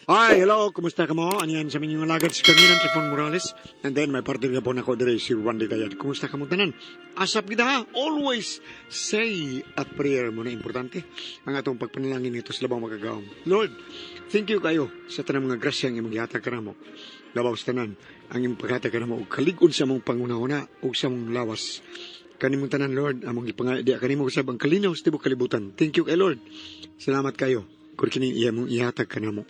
Hi, hello, kumusta ka mo? Aniyan sa minyong alagad si Kanginan Trifon Morales. And then, may partner nga po na ko dire si Randy Dayad. Kumusta ka mo tanan? Asap kita ha? Always say a prayer mo na importante ang atong pagpanalangin nito sa labang magagawang. Lord, thank you kayo sa tanang mga grasya ang imong gihatag kanamo. Labaw sa tanan, ang imong paghatag kanamo og kalig-on sa among pangunahuna ug sa among lawas. Kanimong tanan, Lord, among gipangaya kanimo usab ang kalinaw sa tibuok kalibutan. Thank you kay Lord. Salamat kayo. Kung kini iya mong ihatag kanamo.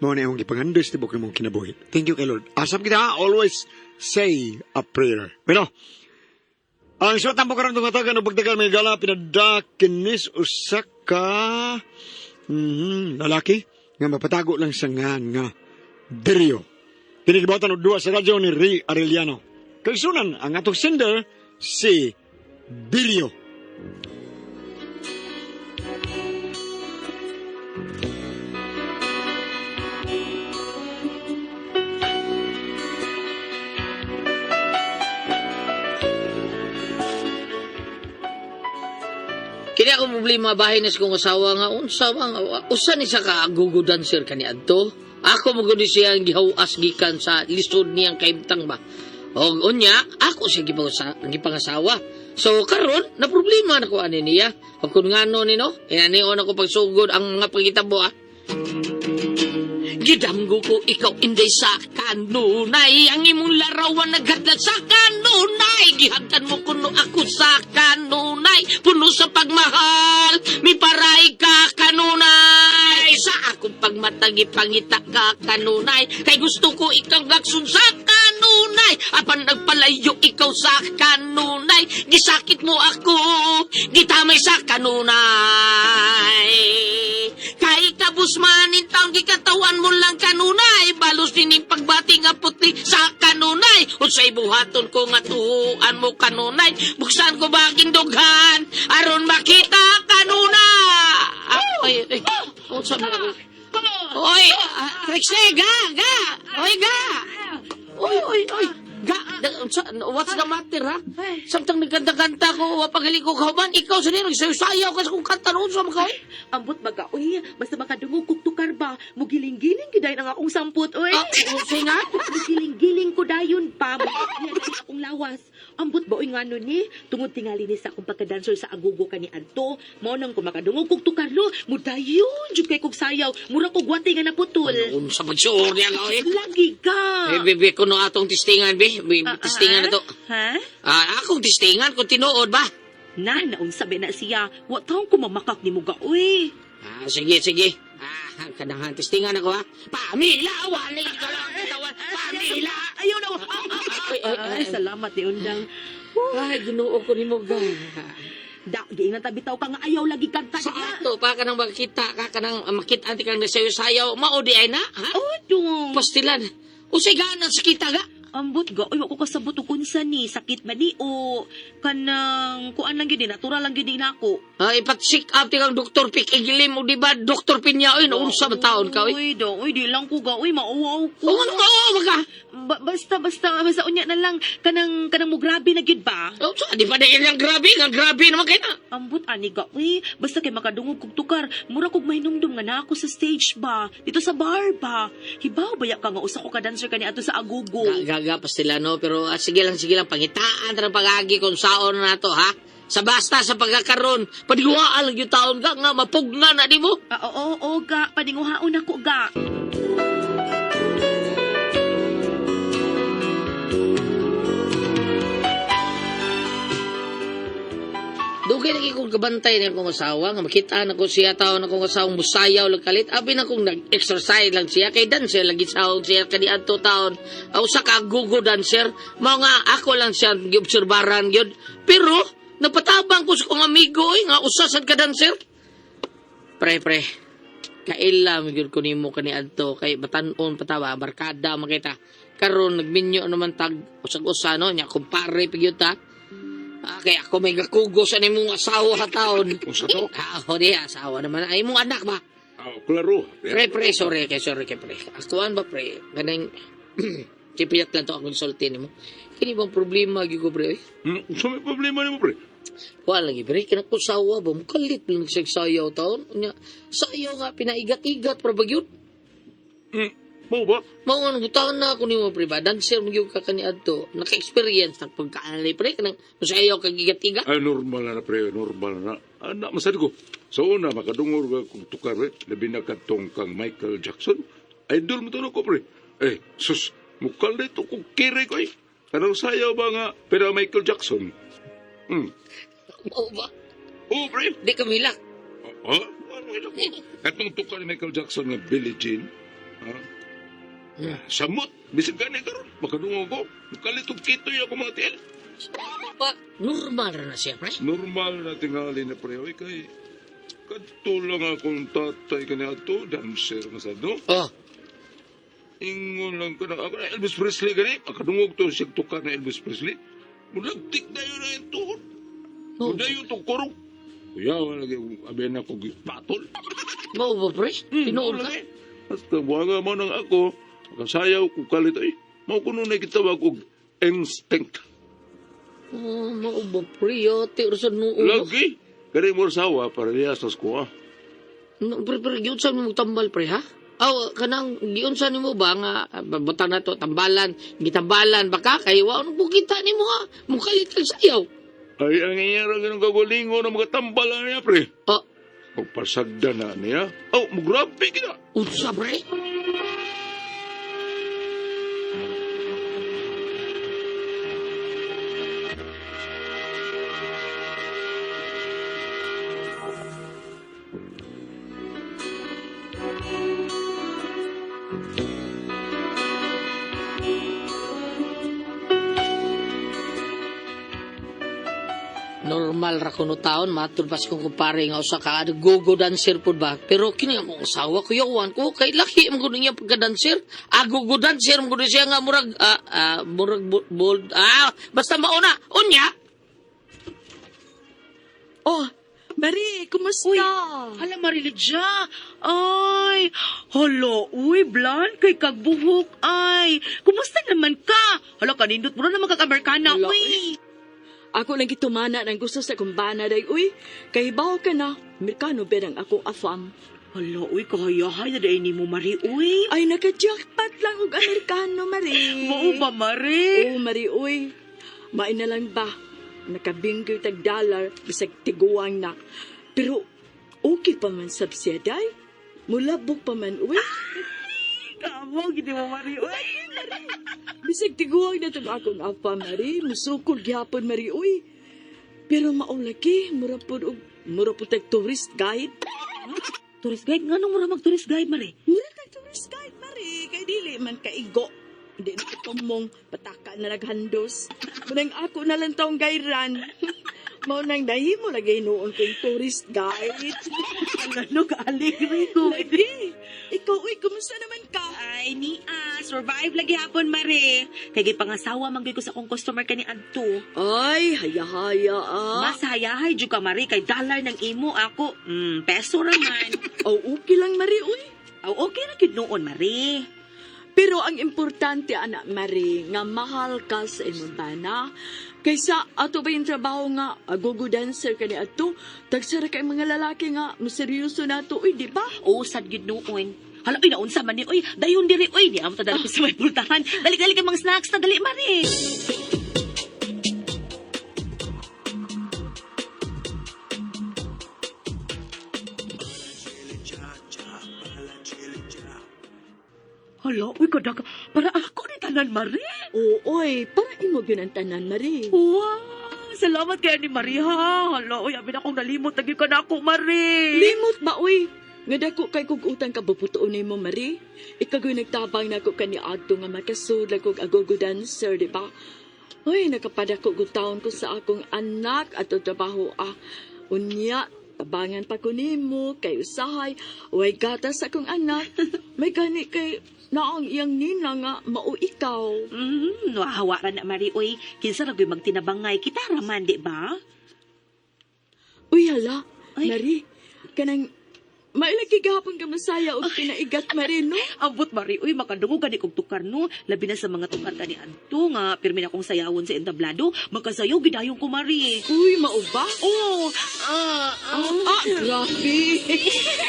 Mao na imong gipangandoy sa tibuok nimong kinabuhi. Thank you kay Lord. Asap kita ha? Always say a prayer. Bueno, ang suot mo karon tungatagan og pagtagal may gala pinadakinis usa ka lalaki nga mapatago lang sa ngan nga Dirio. Kini gibuhatan og duwa sa radyo ni Ray Arellano. Kaysunan ang atong sender si Dirio. Kini ako problema bahin na sa kong asawa nga unsa man usa ni sa ka gugo dancer kani adto. Ako mo gud siya ang gihawas gikan sa lisod niyang kaimtang ba. Og unya ako siya gipangasawa. So karon na problema na ko ani niya. Og kun ngano ni no, inanion ako pagsugod ang mga pagitabo ah. Gidamgo ko ikaw inday sa kanunay. Ang imong larawan naghatlag sa kanunay. Gihagdan mo kuno ako sa kanunay. Puno sa pagmahal, miparay ka kanunay. Sa akong pagmatagi pangita ka kanunay. Kay gusto ko ikaw gaksun sa kanunay. Apan nagpalayo ikaw sa kanunay. Gisakit mo ako, gitamay sa kanunay. Kay kabus man in taon gikatawan mo lang kanunay. Balos nining pagbati nga putli sa kanunay. Unsay buhaton ko nga tuhuan mo kanunay. Buksan ko ba aking dughan aron makita kanunay. Ay, ay, unsa man ako? Oy, Trixie, ga, ga. Oy, ga. Oy, oy, oy. Ga, what's the matter, ha? Samtang nagkanta-kanta ko, wapagaling ko kauban, ikaw sa nino, sayo-sayaw ka sa kong kanta noon sa mga Ambot baga, uy, basta makadungog kog tukar ba, mugiling-giling gyud ang akong sampot, uy. Ah, unsay nga? Mugiling-giling ko dayon pa, mugiling akong lawas. Ambot ba uy ngano ni? Tungod tingali ni sa akong pagkadancer sa agugo kani adto, mao nang ko makadungog kog tukar lo, mudayon jud kay kog sayaw, mura kog wati nga naputol. Ano, unsa pagsuor niya ka, oy? Lagi ka. Eh, bebe, kuno atong testingan, be. Be, testingan na to. Ha? Ah, akong testingan, kung tinuod ba? Na, naunsa ba na siya? Wa taong kumamakak ni muga, uy. Ah, sige, sige. Ah, kanahan, testingan ako, ha? Pamila, wala ka lang katawan. Pamila! Ayaw na. Ay, ay, ay. Ay, salamat ni Undang. Ay, ginoo ko ni mo, ga. Da, giingan tabi taw ka nga ayaw lagi kanta Sa niya. ato pa ka nang makita ka kanang makita anti kang nasayo-sayaw, mao di ay na, ha? Oh, dong. Pastilan. Usay ganan sa kita ga. Ambot ga, uy, wa ko kasabot og unsa ni, sakit ba ni o kanang kuan lang gyud ni, natural lang gyud ni nako. Ah, ipat-check up ti kang Dr. Pick Igilim o di ba Dr. Pinya oy naunsa man taon ka oy. Uy, do, uy, di lang ko ga, uy, mauwaw ko. O ano mao maga? Basta, basta, basta unya na lang kanang kanang mo grabe na gyud ba? Oh, sa di ba na ilang grabe nga grabe naman kay na. Ambot ani ga, uy, basta kay makadungog kog tukar, mura kog mahinumdum nga na ako sa stage ba, dito sa bar ba. Hibaw baya ka nga usa ko ka dancer kani ato sa agugo. Gaga pastilano pero sige lang pangitaan ra pagagi kung saon na nato ha. Sa basta sa pagkakaron, padiguhaan lang yung taon ga nga mapugna na di mo. Ah, oo, oo, ga, paninguhaon ako ga. Dugay lagi kong kabantay na akong asawa nga makita na ko siya taon akong asawang musayaw lang kalit. Abi na kong nag-exercise lang siya kay dancer lagi saon siya kaniadto taon. Aw sa kagugo dancer, mao nga ako lang siya giobserbaran gyud. Pero napatabang ko sa kong amigo oy nga usa sad ka dancer. Pre pre, kaila mi gyud ko nimo kaniadto kay batan-on patawa barkada makita. Karon nagminyo naman tag usag-usa no nya kumpare pa gyud ta. Ah, kaya ako may gakugo sa nimong asawa ka taon. Unsa to? Ako di, asawa naman. Ay, imong anak ba? Ah, klaro. Pre, pre, sorry kay, sorry kay, pre. Akuan ba, pre? Ganang, sipiyat lang to akong sulti nimo. Kini bang problema, gyud ko, pre? Unsa may problema nimo, pre? Kuan lagi, pre. Kinakusawa ba? Mukalit lang siyang sayaw taon. Unya, sayaw nga, pinaigat-igat, pra ba yun? Mao ba? Mao nga nangutaon na ako nimo pre ba, dancer mo gyud ka kaniadto. Naka-experience na pagkaanli pre kanang musayaw kag igatiga. Ay, normal na na, pre. Normal na. Anak, masad ko. Sa una, makadungor ka kung tukar, pre. Labi na katong kang Michael Jackson. Idol mo to na ko, pre. Eh, sus, mukal na ito kung kiri ko, eh. Kanang sayaw ba nga, pero Michael Jackson? Mao ba? Oo, pre. Di ka milak. Ha? Ano ito ko? Katong tukar ni Michael Jackson nga Billie Jean. Ha? Samot. Bisag gani karon. Makadungog ko. Mukal ito kitoy ako mga tiel. Pa, normal ra na siya pre. Normal na tingali na pre. Oy, kay kadto lang akong tatay kani ato, dancer man sad, no? Oh, Ingon lang ko na ako na Elvis Presley gani, makadungog to siya tukar na Elvis Presley. Mulagtik na yun na yung tuhod. mao Mudayo tong kurong. Kuya, wala lagi abi na ko gipatol. mao ba pre? Tinuod ka? Lagi. Basta buwaga mo nang ako, makasayaw ko kalit ay. Mao kuno na gitawag og instinct. Oh, mao ba pre? Yati ra sad noon. Lagi. Kani mo sawa para niya sa skuha. No, pre, pre, giunsa mo tambal pre ha? Aw, kanang giunsa nimo ba nga butang na to tambalan, gitambalan ba ka kay wa nung kita nimo ha? Mukalit kag sayaw. Ay, ang iyara ganun kagalingo na mga tambalan niya, pre. Oh, Magpasagda na niya. Oh, mugrabe kita. unsa pre? Normal ra kuno taon matud pas kong kumpare nga usa ka gogo dancer pud ba, pero kini akong asawa kuyawan ko kay laki man kuno niya pagka-dancer, gogo dancer man kuno siya nga murag murag bold, basta mauna unya. Oh, Marie, kumusta? Uy, hala Marilidja. Ay, hala, uy, blan, kay kagbuhok, ay. Kumusta naman ka? Hala, kanindot mo na naman kag Amerikana, Hala, uy. Ako lang gitumana ng gusto sa kumbana day, uy. Kahibaw ka na, Amerikano berang akong afam. Hala, uy, kahayahay na day ni mo, Mari, uy. Ay, naka-jackpot lang og Amerikano, Marie. Mao ba, Mari? Oo, Marie, uy. Main na lang ba? Nakabinggoy tag dollar, bisag tiguang na. Pero, okay pa man sab siya, day. Mulabok pa man, uy. Kamo, gidi mo, Mari, uy. Bisag tiguang na itong akong apa, Marie. Musukol gihapon, Marie, uy. Pero maulaki, mura po, og, mura po tag tourist guide. Tourist guide? Nga nung mura mag-tourist guide, Mari? Mura tag tourist guide, Marie. Kay dili man kaigo. Hindi na tumong, pataka na naghandos. Munang ako na lang taong gairan. Mao nang dahimo lagi noon kong tourist guide. Hala, no, kaaligri ko. Lagi. Ikaw, uy, kumusta naman ka? Ay, niya, survive lagi hapon, Mari. Kay gipangasawa man gyud ko sa akong customer kani adto. Ay, haya-haya ah. Mas hayahay jud ka, Mari, kay dollar ng imo ako. Peso ra man. Oh, okay lang, Marie, uy. Aw, okay ra gyud noon, Mari. Pero ang importante, anak Marie, nga mahal ka sa imong bana. Kaysa ato ba yung trabaho nga, agogo dancer ka ni ato, tagsara kay mga lalaki nga, maseryoso na to, uy, di ba? Oo, sad gyud noon. Hala, uy, naunsa man ni, uy, dayon diri, uy, di amo ta dali sa may pultahan. Dali, dali kay mga snacks na, dali, Mari. Hala, uy, kadaka, para ako ni tanan, Mari. Oo, oy, para imo gyud ang tanan, Marie. Wow! Salamat kay ni Marie, ha. Hala, uy, abi na akong nalimot. Lagi ka na ako, Marie. Limot ba, uy? Nga dako kay kog utang ka buputuon nimo, Marie. Ikagoy nagtabang nako kani adto nga makasud lang kog agogo dancer, di ba? Uy, nakapadako gud taon ko sa akong anak at trabaho ah. Unya, tabangan pa ko nimo kay usahay, way gatas sa akong anak. May gani kay naang iyang nina nga mao ikaw. Wahawa ra na, Marie, uy. Kinsa ra gyud magtinabangay. Kita ra man, di ba? Uy, hala, Ay. Marie, kanang Mailagi gahapon ka masaya og pinaigat, Marie, no? Ambot, Mari, uy, makadungog gani kog tukar, no? Labi na sa mga tukar kani adto nga pirmi na akong sayawon sa entablado, makasayaw gidayon ko, Mari. Uy, mauba? Oh, ah, ah. Ah, grabe.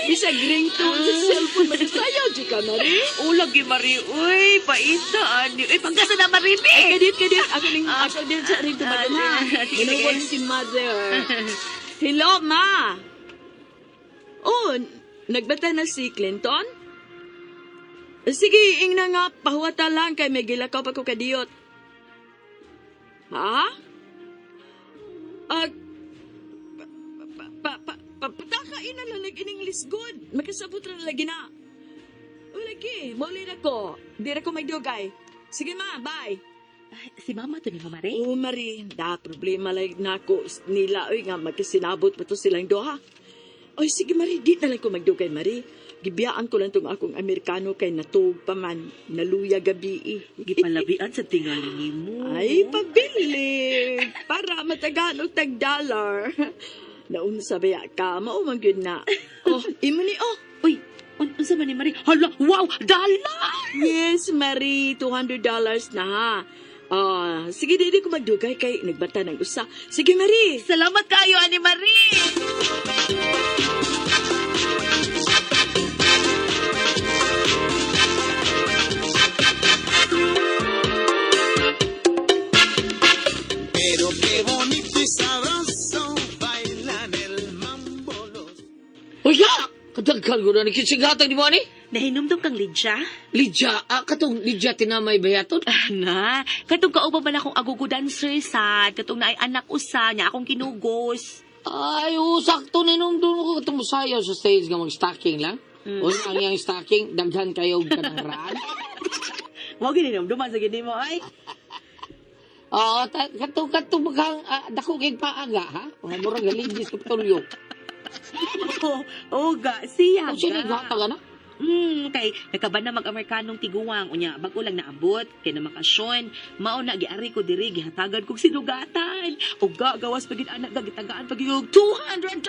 Bisag ringtone sa cellphone, magsayaw di ka, Marie. Oh, lagi, Mari, uy, paita, ani. Uy, pagkasa na, Mari, be. Ay, kadit, kadit. Ako ning, ako din sa ring tumagal, ha? Ah, sige, sige. Inuwan si mother. Hello, ma. Oh, nagbata na si Clinton? Sige, ingna nga, pahuwata lang kay may gilakaw pa ko kadiyot. Ha? Ah, pa, pa, pa, pa, patakain na lang nag-English good. Makasabot na lagi na. O lagi, mauli na ko. Di ra ko magdugay. Sige ma, bye. Ay, si Mama to ni Mama Mari. Oo, Marie, da problema lang nako nila oy nga magkasinabot pa to silang duha. Oy, sige Marie, di na lang ko magdugay, Marie. Gibiyaan ko lang tong akong Amerikano kay natug pa man, naluya gabi eh. Gipalabian sa tingali nimo. Ay, pabili! Para matagaan og tag dollar. Naunsa ba ya ka? Mao man gyud na. Oh, imo ni oh. Uy, unsa man ni Mari? Hala, wow, dala! Yes, Marie, $200 na ha. Ah, sige di ko magdugay kay nagbata ng usa. Sige, Marie. Salamat kayo, ani Marie. Pero qué bonito y sabroso bailan el mambo los Uy, ya! Kadaghan ko na nakisighatag di mo ani? Nahinumdum kang Lidya? Lidya, katong Lidya tinamay bayaton? Na, katong kauban man akong agugo dancer sa, katong naay anak usa niya akong kinugos. Ay, oh, sakto ninumdum ko katong musayaw sa stage nga mag-stocking lang. Mm. Ang iyang stocking, daghan kayo ka ng raan. Wa gininumduman sa gini mo ay. Oo, katong katong maghang, dako kay paaga, ha? Mga murag galigis kapitolyo. Oh, oh ga, siya Kung siya ga. naghatag, ana? Kay nakaban na mag-Amerikanong tiguang unya bag-o lang naabot kay namakasyon. Mao na giari ko diri gihatagan kog sinugatan. Ug ga gawas pagid anak ga gitagaan pag yung $200.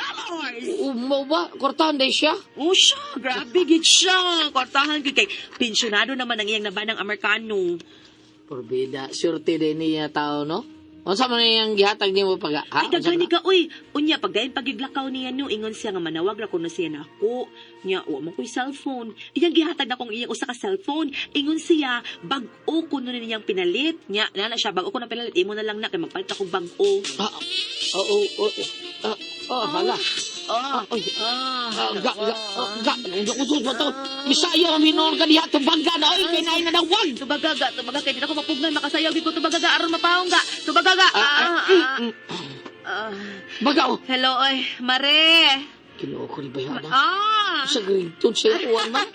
Oo, mo ba? Kwartahan day siya? Oh siya, grabe gid siya. Kwartahan gid kay pensyonado naman ang iyang nabanang Amerikano. Porbida, surte din niya tao, no? Unsa man iyang gihatag nimo pag ha? Ay, daghan ni ka, uy. Unya, pagdayon pagiglakaw niya no, ingon siya nga manawag ra kuno siya nako. Nya, wa man ko'y cellphone. Iyang gihatag na kong iyang usa ka cellphone. Ingon siya, bag-o kuno ni niyang pinalit. Nya, nana siya, bag-o ko na pinalit. Imo na lang na, kay magpalit akong bag-o. Ah, oo, oo, ah, oh, hala. Ah, Ay, ah, ga, ga, ah, ga, utos ba to? Bisaya ang hinoon ka diha, tubaga na, oy, kay na nawag. Tubaga ga, tubaga kay di na ko mapugnan, makasayaw gid ko tubaga ga aron mapahong ga. Tubaga ga. Ah, Ah, ah, ah, ah. Baga, oh. Hello, oy, Mare. Kinuha ko ni Bayana. Ah. Sa Grington siya uwan man.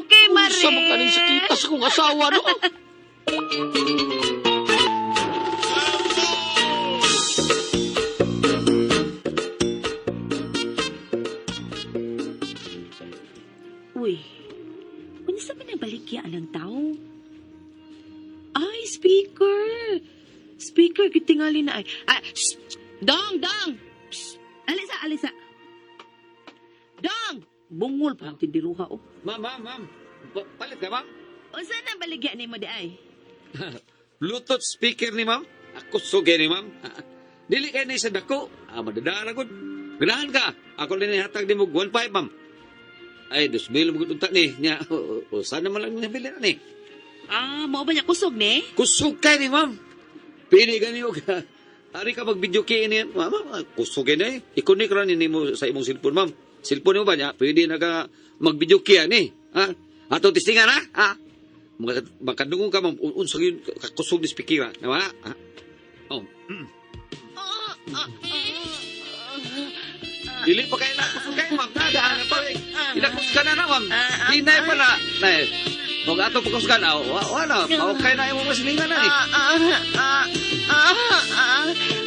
Okay, Mare. Sa mga kaning sakita sa kong asawa, no? Uy, unsa man ang baligya ng tao? Ay, speaker! Speaker, gitingali na ay. Ah, shh! Dong, dong! Psst! Alisa, alisa. Dong! Bungol pa ang tindiruha, oh. Ma'am, ma'am, ma'am. Palit ka, ma'am? Unsa na baligya nimo di ay? Bluetooth speaker ni ma'am. Ako sugay ni ma'am. Dili kay ni sa dako. Ah, madadara gud. Ganahan ka. Ako lang nihatag ni mo 1.5, ma'am. Ay, 2,000 mo gud unta ni. Nya, o, sana man lang nabili na ni. Ah, mao ba niya kusog ni? Kusog kay ni ma'am. Pili gani og ari ka mag video kay ni ma'am. Ma'am, kusog kay ni. I-connect ra ni nimo sa imong cellphone, ma'am. Cellphone mo ba niya? Pwede na ka mag video kay ani. Ha? Ato testingan ha? Ha? Makadungog ka ma'am, unsa gyud kakusog ni speaker ha? Nawa? Ha? Oh. Dili pa kayo nakusog kayo, ma'am. Nadaan na pa. eh. Inakus ka na na, ma'am. Hinay pa na. Nay. Huwag ato pagkusgan. Ah, wala. Okay na imong masilingan na eh. Ah, ah, ah, ah, ah.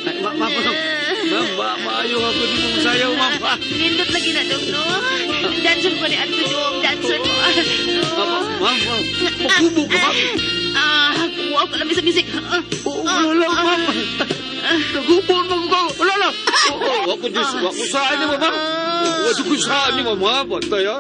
Ay, ma'am, ma'am, ma'am, maayo ako di mo masayaw, ma'am. Ah, Nindot lagi na dong, no? Dancer ko ni Anto dong, dancer ko. Ah, ma'am, ma'am, maghubo ka, ma'am. Ah, wow, kalami sa music. Ah, Oo, wala lang, ma'am. Nagubo, ma'am, ko. Wala lang. Oo, wa ko Diyos, wa ko saan ni mo, ma'am. Wa ko saan ni mo, ma'am. Bantay, ha?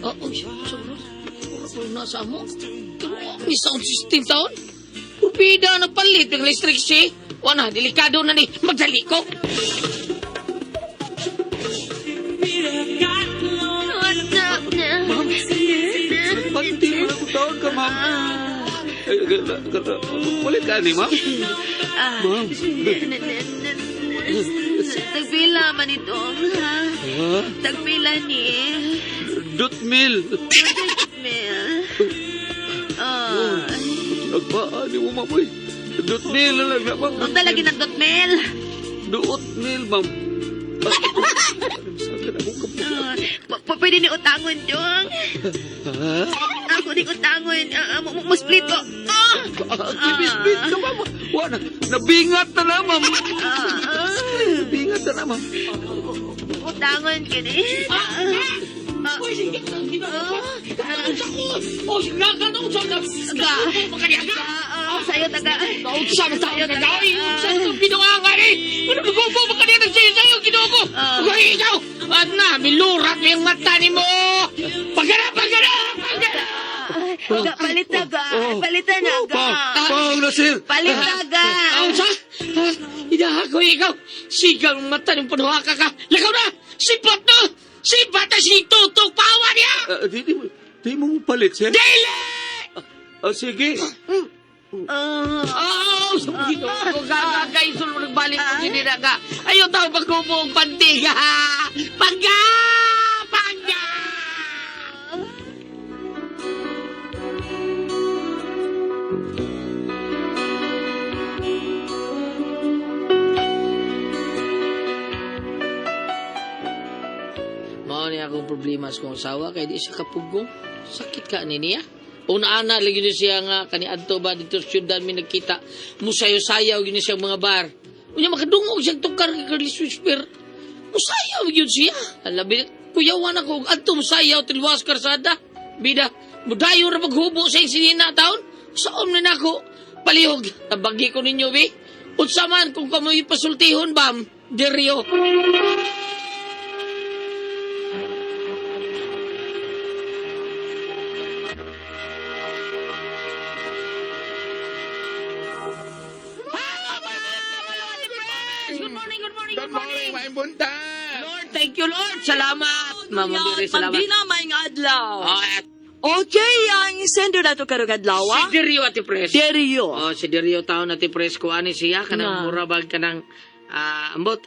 Oh, oh, sobra. Sobra na sa amo. Pero may sound system taon. Pupida na palit ng electric siya. Wala, delikado na ni. Magdali ko. Banti mo na kung taon ka, ma'am. Ay, Palit ka ni, ma'am. Ma'am. Tagpila man ito, ha? Ha? Tagpila ni. Dot mil. Mel. Ah. Nagpaan ni mo, ma'am. Uy. Dot mil na lang, ma'am. Unta lagi ng dot mel. Dot mil, ma'am. Sa akin ako kapulaan. Ah, pwede ni utangon, Jong. Ha? Ako ni utangon. Ah, mo split ko. Ah! Kibisbit ka, ma'am. Wala, nabingat na na, ma'am. Ah, Nabingat na na, ma'am. utangon kini. Ah, Uy, sige. Oh, sige ka na. Usap na. Makaniaga. ah, sayo taga. Unsa man taon ka gawin? Unsa itong binuangan eh? Ano magubo ba kanina sa'yo sa'yo? Ginoo ko! Uy, ikaw! At na, milurat na yung mata ni mo! Pagara, pagara, pagara! Ga, palit na ga. Palitan na ga. Pang na, sir. Palit na ga. Ah, Unsa? Ah, Idaha ko ikaw! Sigaw ng mata ng panuhaka ka! Lakaw na! Sipat na! Sipat na si Tutok Pawa niya! Ah, di mo palit, sir. Dili! Ah, sige. Ah, Oh, sa ginoo ko gagagay sulod nagbalik ko sinira ka. Ayaw tao pagkubo ang pantiga. Pangga! Pangga! Mao ni akong problema sa kong asawa kay di siya kapugong. Sakit ka ni niya. Una-ana lagi ni siya nga kani adto ba dito sa syudad mi nagkita. Musayo-sayaw gyud ni siya mga bar. Unya makadungog siya tukar kay Carly Whisper. Musayaw gyud siya. Labi kuyawan ako og adto musayaw tilwas karsada. Bida mudayo ra maghubo sa sinina taon. Saom na nako palihog. Tabagi ko ninyo bi. Unsa man kung kamoy pasultihon bam, diryo. Good morning, good morning, Good morning, maayong buntag. Lord, thank you, Lord. Salamat. Mama Mary, salamat. Pambina may nga adlaw. Oh, at Okay, ang sender nato karong adlaw. si Derio Ate Pres. Derio. Oh, si Derio taon Ate Pres ko ani siya kanang Nga. mura bag kanang ambot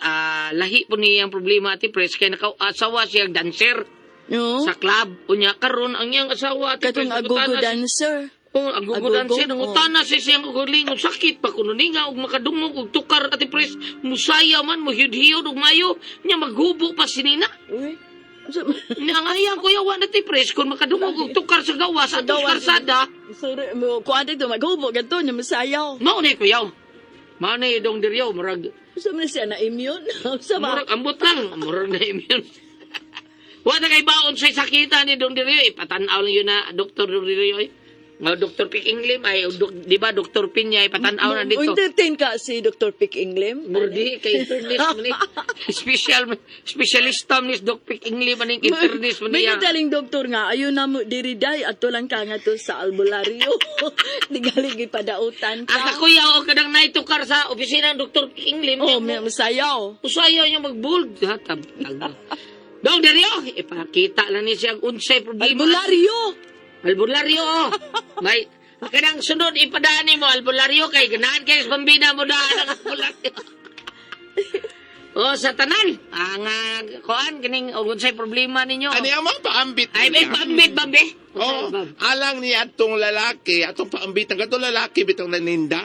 lahi po niya ang problema Ate Pres kay nakaasawa siya dancer No? sa club. Unya karon ang iyang asawa Ate Pres Katong agogo nangutana si- dancer. Oh, agogo Agogo, dancer nangutana siya siyang ugalingon sakit pa kuno ninga og makadungog og tukar Ate Pres musaya man muhiyod-hiyod og mayo nya maghubo pa sinina. Uy. Nangayang kuya wa na ti pres kung makadungog og tukar sa gawas at gawas. karsada. Sorry, mo kuan dito maghubo ganto nya masayaw. Mao ni kuya. Mao ni dong diryo murag Sa man siya na immune. Sa ba? murag ambot lang, murag na immune. Wa na kay baon sa sakita ni dong diryo ipatan-aw lang yun na doktor dong diryo eh. Nga Dr. Pick Inglim ay di ba Dr. Pinya ipatan-aw na dito. Entertain ka si Dr. Pick Inglim. Murdi kay internist man ni. Special specialista man ni Doc Pick Inglim maning internist man May niya. nadaling doktor nga, ayun na mo diri day ato lang ka nga to sa albularyo. Di galing gipadautan Ang ka. kakuya o kanang naitukar sa opisina ng Dr. Pick Inglim. Oh, may masayaw. Usayaw niya mag-bold. Ha, tab, tag. Dong Dario, ipakita lang ni siya ang unsay problema. Albularyo. Albularyo, oh. May, kanang sunod, ipadaan mo, albularyo, kay ganahan kay sa pambina mo daan ang albularyo. oh, sa tanan. Ang, kuan, kining, og unsay problema ninyo. Ano yung mga paambit Ay, may niya? paambit, bambi. Oh, alang ni atong lalaki, atong paambit ang katong lalaki bitong naninda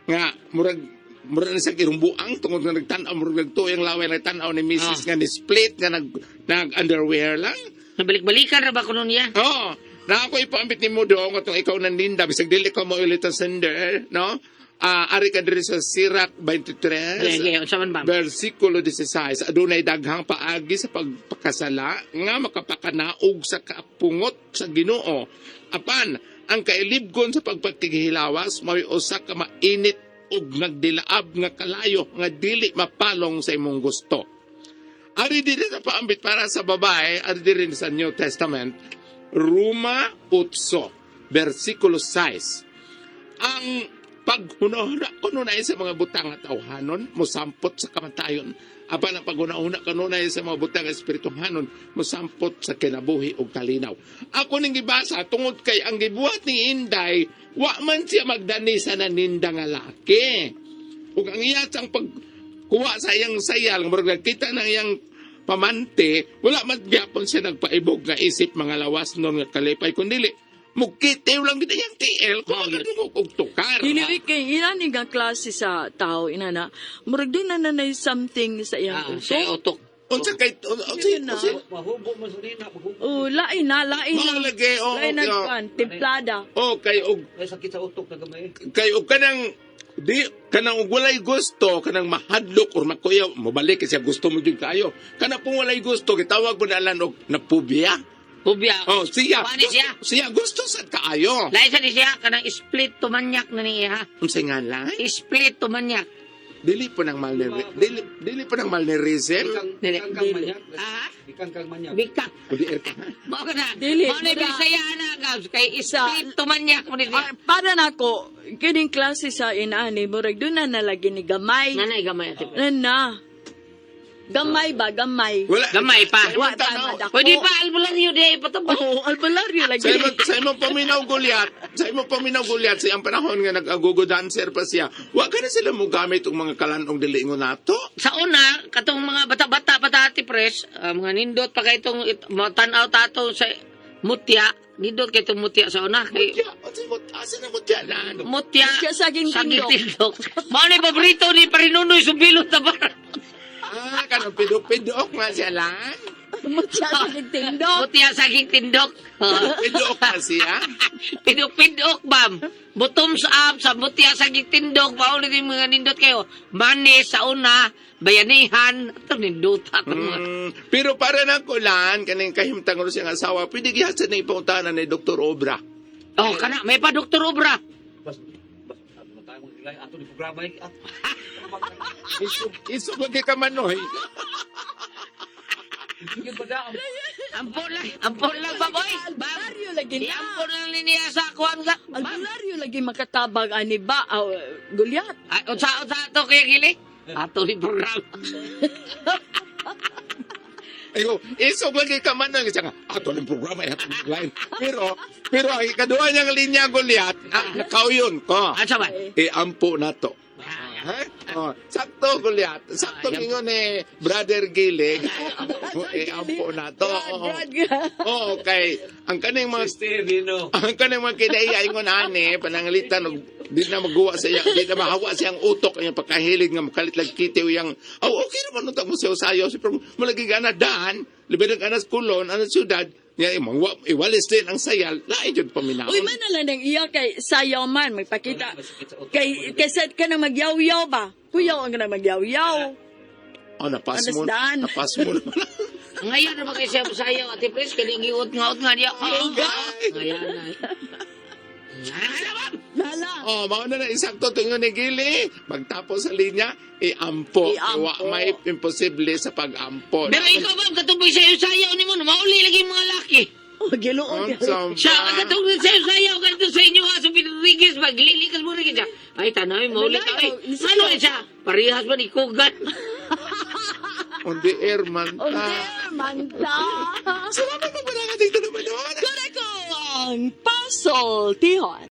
nga murag murag na sa kirumbuang tungod nga nagtan-aw murag nagtuo ang laway nagtan-aw ni Mrs. Ah. nga ni split nga nag nag underwear lang. Nabalik-balikan ra ba kuno niya? Oo. Na ako ipaambit ni mo doon atong ikaw naninda bisag dili ka mo ulit ang sender, no? Ari ka diri sa Sirach 23. Sige, unsa man, Bam? Versikulo 16, adunay daghang paagi sa pagpakasala nga makapakanaog sa kapungot sa Ginoo. Apan ang kailibgon sa pagpaghilawas mao'y usa ka mainit ug nagdilaab nga kalayo nga dili mapalong sa imong gusto. Ari diri sa paambit para sa babae, ari diri sa New Testament, Roma 8, versikulo 6. Ang paghunahuna kanunay sa mga butang at tawhanon, mosampot sa kamatayon. Apan ang paghunahuna kanunay sa mga butang espirituhanon, mosampot sa kinabuhi ug kalinaw. Ako ning gibasa tungod kay ang gibuhat ni Inday, wa man siya magdani sa naninda nga laki. Ug ang iya sang pagkuha sa iyang sayal, murag nagkita ng iyang pamante, wala man gyapon siya nagpaibog nga isip mga lawas nun nga kalipay kundili. Mukitiw lang gid iyang TL kung makadungog og tukar. Dili oy, kay ina ni nga klase sa tao ina na. Murag di na nanay something sa iyang Ah, sa utok. utok. Unsa kay unsa Yun na. unsa Mahubo man sa nina, mahubo. Oh, lain na, lain na. Mao lagi, oo, Lain na oo. kan, templada. Oh, kay og May sakit sa utok na gamay. kay og kanang di kanang og walay gusto kanang mahadlok or makuyaw mobalik kasi gusto mo jud kayo kana pong walay gusto gitawag mo na lan og napubya. Kubya. Oh, siya. Paano siya? Siya gusto sad kaayo. Lain sa ni siya, kanang split tumanyak na niya, ha? Unsay ngalan? Split tumanyak. Dili po ng malneri dili dili po ng malnerism. Dili. Bikang kang manyak. Ah? Bikang kang manyak. Bikak. Udi er ka. Mao ka na. Dili. Mao na Bisaya na, Gabs. Kay split tumanyak mo ni siya. Ah, para nako kining klase sa inaani murag doon na nalagi ni gamay. Nanay gamay ate. Na na. Gamay ba gamay? Wala. Gamay pa. Sa imong Wa pa tanaw- madako. Pwede pa albularyo di patubang. Oh, albularyo lagi. Sa imong paminaw Goliath, sa imong paminaw Goliath, sa iyang panahon nga nag-agogo dancer pa siya. Wa ka na sila mo gamit og mga kalan-ong dili ingon nato. Sa una, katong mga bata-bata pa ta, Ate Pres, mga nindot pa kay itong tanaw tato sa mutya, nindot kay itong mutya sa una. Kay, Mutya, unsay mut asa na mutya lan? mutya, Mutya saging tindok. tindok. Mao ni paborito ni Parinunoy Subilot na bar. Ah, kanang pidok-pidok nga siya lang. Mutya sa tindok. Mutya saging tindok. Pidok ka siya. Pidok-pidok, bam. Bottoms up sa mutya saging tindok. Mao ni mga nindot kayo. Manis sa una, bayanihan. Ito nindota. itong mga. Pero para na ko lan, kaning kahimtang ro siyang asawa, pwede gihasad na ipautanan ni Dr. Obra. Oh, kana, may pa Dr. Obra. Bas bas ato tayo mga ato ni programa eh. Isog, isog lagi ka manoy. Sige ba da? Ampon lang ba, boy? Bam. Albularyo lagi na. Iampon lang ni niya sa kuwan sa. Bam. Albularyo lagi makatabang ani ba? Ah, Goliath. Ay, unsa to kaya gili? Ato ni programa. Ayo, isog lagi ka manoy. Siya nga, ato ng programa, ato ng line. Pero, pero ang ikaduha niyang linya, Goliath, nakauyon ko. Asa man? E ampo na to. Ha? Oh, sakto Goliath. Sakto Ah, mingon ni Brother Gilig. E ampo na to. Oo. Brad, Brad. Oo, kay ang kaning mga Sister Dino. ang kaning mga kinaiya ingon ani pananglitan og di na maguwa sa iya, di na mahawa sa iyang utok ang iyang pagkahilig nga makalit lag kitiw yang oh okay naman unta mo siya sayo si pero malagi ka na daan libre ka na sa kulon ana syudad niya mangwa iwalis din ang sayal lain jud paminaw. Uy, man na lang ang iya kay sayaw man, magpakita. Kay, kay sad ka na magyaw-yaw ba? Kuyaw ang na magyaw-yaw. Oh, napas mo. Alas daan. Napas mo naman. Ngayon naman kay siya sayaw ate Pres kay giut ngaut nga niya. Oh, ngayon na. Ano ba? Lala. Oh, mao na na isakto tingon ni Gili. Magtapos sa linya, iampo. Iampo. Iwa may imposible sa pag-ampo. Pero ikaw ba katuboy sayo sayaw nimo mauli lagi yung mga laki. Oh, giluog. Unsa Siya ba? ang katungod sayo sayaw kadto sa inyo ha sa Rodriguez maglilikas mo rin siya. Ay tanawin mauli ka ay. Ano eh siya? Parehas man ikugan. On the air man On ta. there, manta. Salamat po pala dito naman. Koreko ang Pasol Tihon.